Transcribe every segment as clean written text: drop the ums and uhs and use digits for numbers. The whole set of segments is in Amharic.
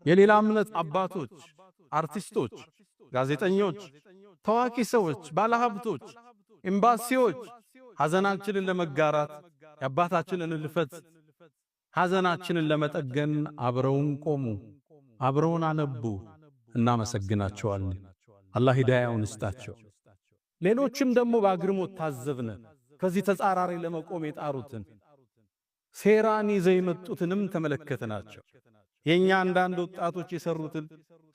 የሌላ እምነት አባቶች፣ አርቲስቶች፣ ጋዜጠኞች፣ ታዋቂ ሰዎች፣ ባለሀብቶች፣ ኤምባሲዎች ሐዘናችንን ለመጋራት፣ የአባታችንን ህልፈት ሐዘናችንን ለመጠገን አብረውን ቆሙ፣ አብረውን አነቡ። እናመሰግናቸዋለን። አላህ ሂዳያውን ይስጣቸው። ሌሎችም ደግሞ በአግርሞት ታዘብነ። ከዚህ ተጻራሪ ለመቆም የጣሩትን፣ ሴራን ይዘው የመጡትንም ተመለከትናቸው። የኛ አንዳንድ ወጣቶች የሰሩትን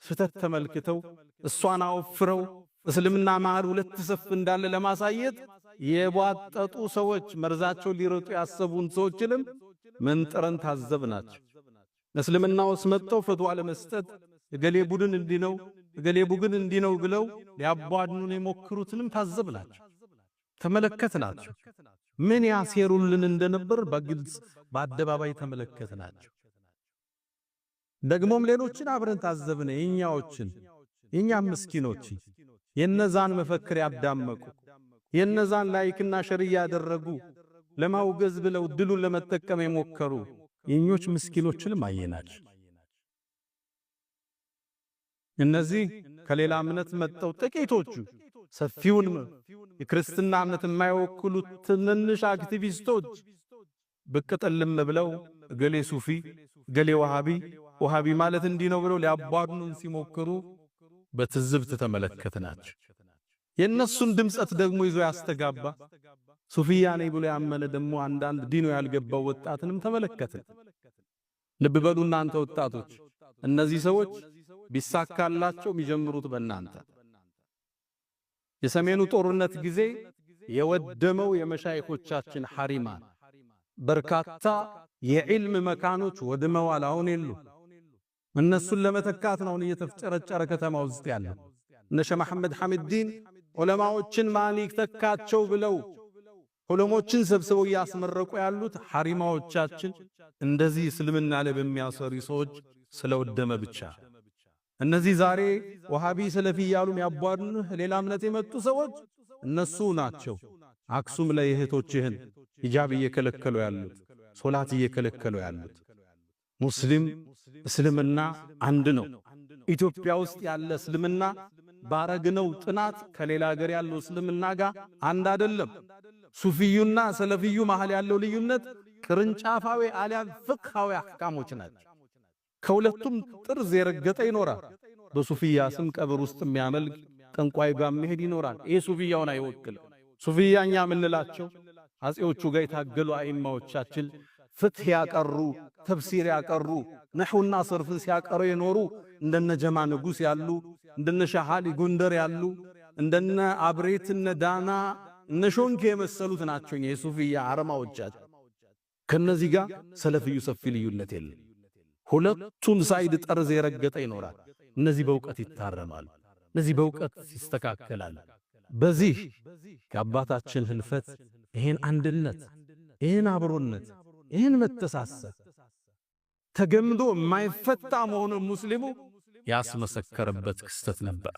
ስተት ተመልክተው እሷን አወፍረው እስልምና መሃል ሁለት ሰፍ እንዳለ ለማሳየት የቧጠጡ ሰዎች፣ መርዛቸው ሊረጡ ያሰቡን ሰዎችንም መንጥረን ታዘብናቸው። እስልምና ውስጥ መጥተው ፈትዋ ለመስጠት እገሌ ቡድን እንዲህ ነው፣ እገሌ ቡድን እንዲህ ነው ብለው ሊያቧድኑን የሞክሩትንም ታዘብናቸው፣ ተመለከትናቸው። ምን ያሴሩልን እንደነበር በግልጽ በአደባባይ ተመለከትናቸው። ደግሞም ሌሎችን አብረን ታዘብን። የኛዎችን፣ የኛም ምስኪኖች የነዛን መፈክር ያዳመቁ፣ የነዛን like ና share እያደረጉ ለማውገዝ ብለው ድሉን ለመጠቀም የሞከሩ የኞች ምስኪኖችንም አየናቸው። እነዚህ ከሌላ እምነት መጥተው ጥቂቶቹ፣ ሰፊውን የክርስትና እምነት የማይወክሉ ትንንሽ አክቲቪስቶች ብቅ ጥልም ብለው እገሌ ሱፊ፣ እገሌ ወሃቢ፣ ወሃቢ ማለት እንዲህ ነው ብለው ሊያቧድኑን ሲሞክሩ በትዝብት ተመለከትናቸው። የእነሱን ድምጸት ደግሞ ይዞ ያስተጋባ፣ ሱፊያ ነኝ ብሎ ያመነ ደግሞ አንዳንድ ዲኑ ያልገባው ወጣትንም ተመለከትን። ልብ በሉ እናንተ ወጣቶች፣ እነዚህ ሰዎች ቢሳካላቸው የሚጀምሩት በእናንተ። የሰሜኑ ጦርነት ጊዜ የወደመው የመሻይኾቻችን ሐሪማ፣ በርካታ የዕልም መካኖች ወድመዋል። አሁን የሉ። እነሱን ለመተካት ነው እየተፍጨረጨረ ከተማ ውስጥ ያለው። እነ ሸህ መሐመድ ሐሚዲን ዑለማዎችን ማን ይተካቸው ብለው ዑለሞችን ሰብስበው እያስመረቁ ያሉት ሐሪማዎቻችን እንደዚህ እስልምና ላይ በሚያሰሩ ሰዎች ስለወደመ ብቻ። እነዚህ ዛሬ ወሃቢ ሰለፊ እያሉ የሚያቧድኑህ ሌላ እምነት የመጡ ሰዎች እነሱ ናቸው። አክሱም ላይ እህቶችህን ሂጃብ እየከለከሉ ያሉት፣ ሶላት እየከለከሉ ያሉት። ሙስሊም እስልምና አንድ ነው። ኢትዮጵያ ውስጥ ያለ እስልምና ባረግነው ጥናት ከሌላ ሀገር ያለው እስልምና ጋር አንድ አይደለም። ሱፊዩና ሰለፊዩ መሃል ያለው ልዩነት ቅርንጫፋዊ አሊያም ፍቅሃዊ አህካሞች ናቸው። ከሁለቱም ጥርዝ የረገጠ ይኖራል። በሱፊያ ስም ቀብር ውስጥ የሚያመልክ፣ ጠንቋይ ጋር መሄድ ይኖራል። ይሄ ሱፊያውን አይወክልም። ሱፊያኛ የምንላቸው አጼዎቹ ጋር የታገሉ አይማዎቻችን፣ ፍትህ ያቀሩ፣ ተፍሲር ያቀሩ፣ ነህውና ሰርፍን ሲያቀሩ የኖሩ፣ እንደነ ጀማ ንጉስ ያሉ፣ እንደነ ሻሃሊ ጎንደር ያሉ፣ እንደነ አብሬት፣ እነ ዳና፣ እነ ሾንኬ የመሰሉት ናቸው የሱፊያ አረማዎቻችን። ከነዚህ ጋር ሰለፍዩ ሰፊ ልዩነት የለም። ሁለቱም side ጠርዝ የረገጠ ይኖራል። እነዚህ በእውቀት ይታረማሉ። እነዚህ በእውቀት ይስተካከላል። በዚህ የአባታችን ህልፈት ይሄን አንድነት፣ ይሄን አብሮነት፣ ይሄን መተሳሰብ ተገምዶ የማይፈታ መሆኑን ሙስሊሙ ያስመሰከረበት ክስተት ነበር።